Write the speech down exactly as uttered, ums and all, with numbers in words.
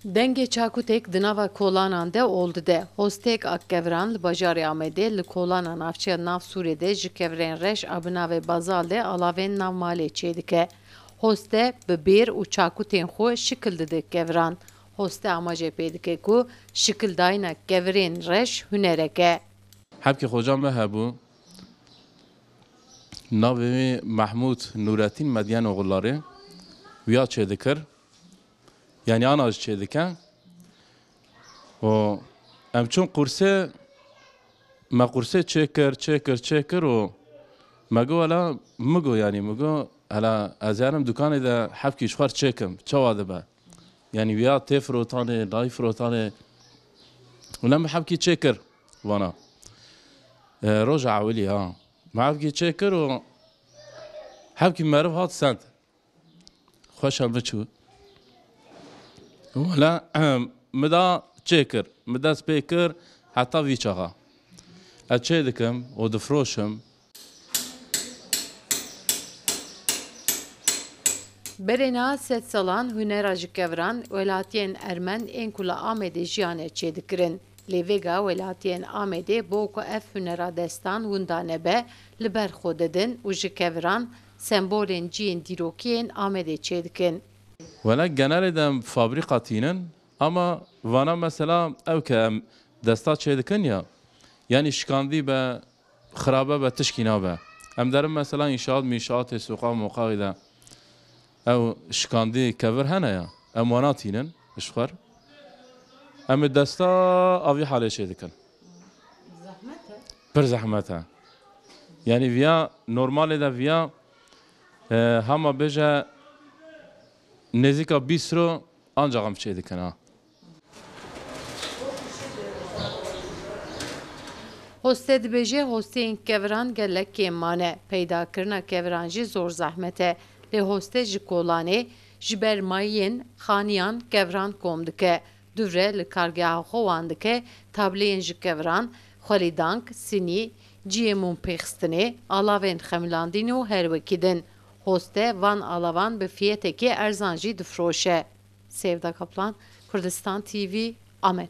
Dengê çakûtêk di nava kolanan de ol dide. Hostêk a keviran li bajarê Amedê li kolana navçeya nav Sûrê de ji kevirên reş a bi navê Bazal de alavên nav malê çêdike. Hoste bi bêr û çakûtên xwe şikil dide keviran. Hoste amaje pê dike ku şikildayîna kevirên reş hunerek e. Hebkî xoca me hebû. Navê wî Mehmûd Nûretîn Medyen Oxullarê. Wiya çêdikir. Yanî ana jî çêdike. Û em çûn qursê, me qursê çêkir, çêkir, çêkir û me got, wela, min got, yanî min got, hela ez ê herim dukanê de hebkî ji xwe re çêkim, çawa dibe? Yanî wiya tê firotanê, nayê firotanê. Wela min hebkî çêkir vana. E, roja ewilî ha. Min hebkî çêkir û hebkî meriv hat send. Xweşa min çû. Wela, min da çêkir, min dest pê kir heta vî çaxa. Ez çê dikim û difroşim. Berê niha sed salan hunera ji keviran welatiyên ermen ên ku li Amedê jiyane çêdikirin. Lê vêga welatiyên Amedê bo ku ev hunera destan winda nebe, li ber xwe didin û ji keviran sembolên cihên dîrokî yên Amedê çêdikin. Wela genelê de em fabrîka tînin, ama vana mesela ew ke em desta çêdikin ya, yanî şikandî be, xirabe be, tişkî nabe. Em derin mesela înşaat mîşaatê, sûqa moqaxî de ew şikandî kevir hene ya, em wana tînin ji xwe re. Em ê desta a vî halê çêdikin. Zehmet e. Pir zehmet e. Yanî viya normalê de viya, e, hema bêje nêzîka bîst ro ancaq em çêdikin ha. Hoste dibêje, hosteyên keviran gelek kêm mane. Peydakirina keviran jî zor zehmet e. Lê hoste ji kolanê, ji ber mayiyên xaniyan keviran kom dike. Dûvre li kargeha xwe wan dike, tableyên ji keviran, xwelîdank, sinî, cihê mûmpêxistinê, alavên xemilandinê û her wekî din. Hoste van alavan bi fiyetekî erzan jî difroşe. Sevda Kaplan, Kurdistan T V, Amed.